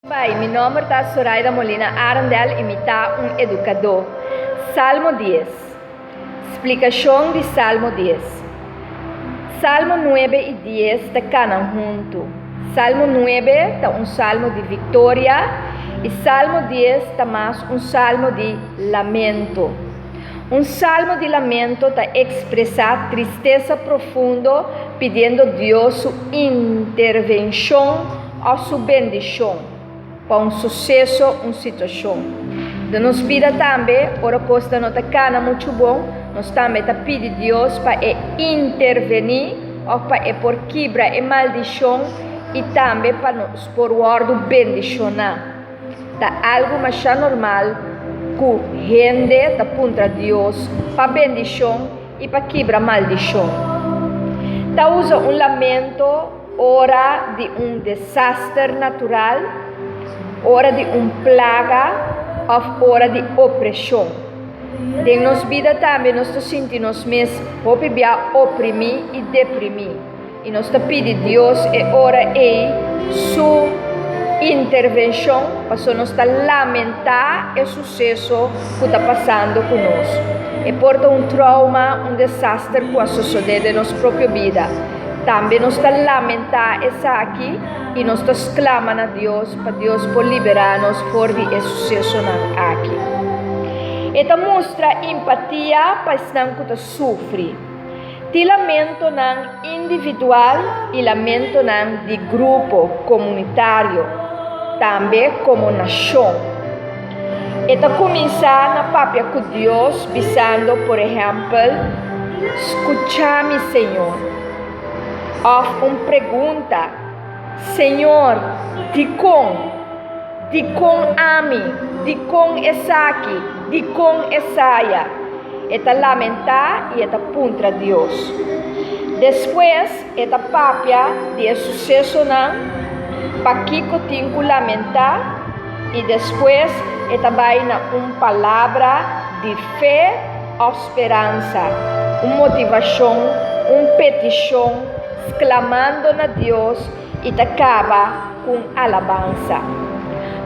Bai, mi nòmber ta Soraida Molina Arendel i mi ta un edukadó. Salmo dies. Splikashon di Salmo dies. Salmo nuebe i dies ta kana huntu. Salmo nuebe ta un salmo di viktoria i Salmo dies ta mas un salmo di lamento. Un salmo di lamento ta ekspresá tristesa profundo pidiendo Dios su intervenshon òf su bendishon pa un suseso, un situashon. Den nos bida tambe, ora kosnan no ta kana muchu bon, nos tambe ta pidi Dios pa e intervení òf pa e por kibra e maldishon i tambe pa nos por wòrdu bendishoná. Ta algu masha normal ku hende ta puntra Dios pa bendishon i pa kibra maldishon. Ta usa un lamento ora di un desaster natural, ora di un plaga òf ora di opreshon. Den nos bida tambe nos ta sinti nos mes hopi bia oprimí i deprimí. I nos ta pidi Dios e ora ei su intervenshon, pasobra nos ta lamentá e suseso ku ta pasando ku nos. E por ta un trouma, un desaster ku a sosodé den nos propio bida. Tambe nos ta lamentá esaki i nos ta sklama na Dios pa Dios por liberá nos for di e susesonan aki. E ta mustra empatia pa esnan ku ta sufri. Tin lamentonan individual i lamentonan di grupo, komunitario, tambe komo nashon. E ta kuminsá na papia ku Dios bisando, por ehèmpel, Skucha mi, Señor. Òf un pregunta, Señor, dikon? Dikon ami? Dikon esaki? Dikon esaya? E ta lamentá i e ta puntra Dios. Despues e ta papia di e susesonan pakiko tin ku lamentá i despues e ta bai na un palabra di fe òf speransa, un motivashon, un petishon, sklamando na Dios i ta kaba ku un alabansa.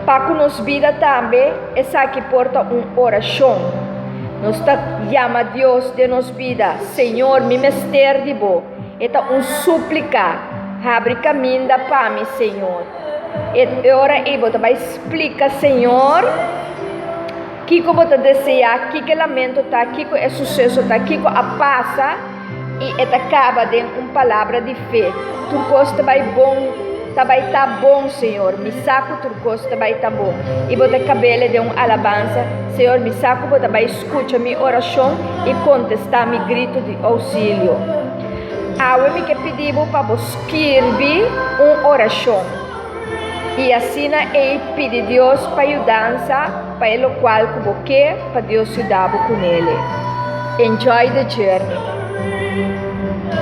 Pa ku nos bida tambe esaki por ta un orashon. Nos ta yama Dios den nos bida, Señor, mi mester di bo. E ta un súplika, Habri kaminda pa mi, Señor. E ora ei bo ta bai splika Señor kiko bo ta deseá, kiko e lamento ta, kiko e suseso ta, kiko a pasa. I e ta kaba den un palabra di fe, Tur kos ta bai bon, ta bai ta bon, Señor, mi sa ku tur kos ta bai ta bon. I bo ta kab'el den un alabansa, Señor, mi sa ku bo ta bai skucha mi orashon i kontestá mi gritu di ousilio. Awe mi ke pidi bo pa bo skirbi un orashon. I asina ei pidi Dios pa yudansa pa e lokual ku bo ke pa Dios yuda bo kunele. Enjoy the journey!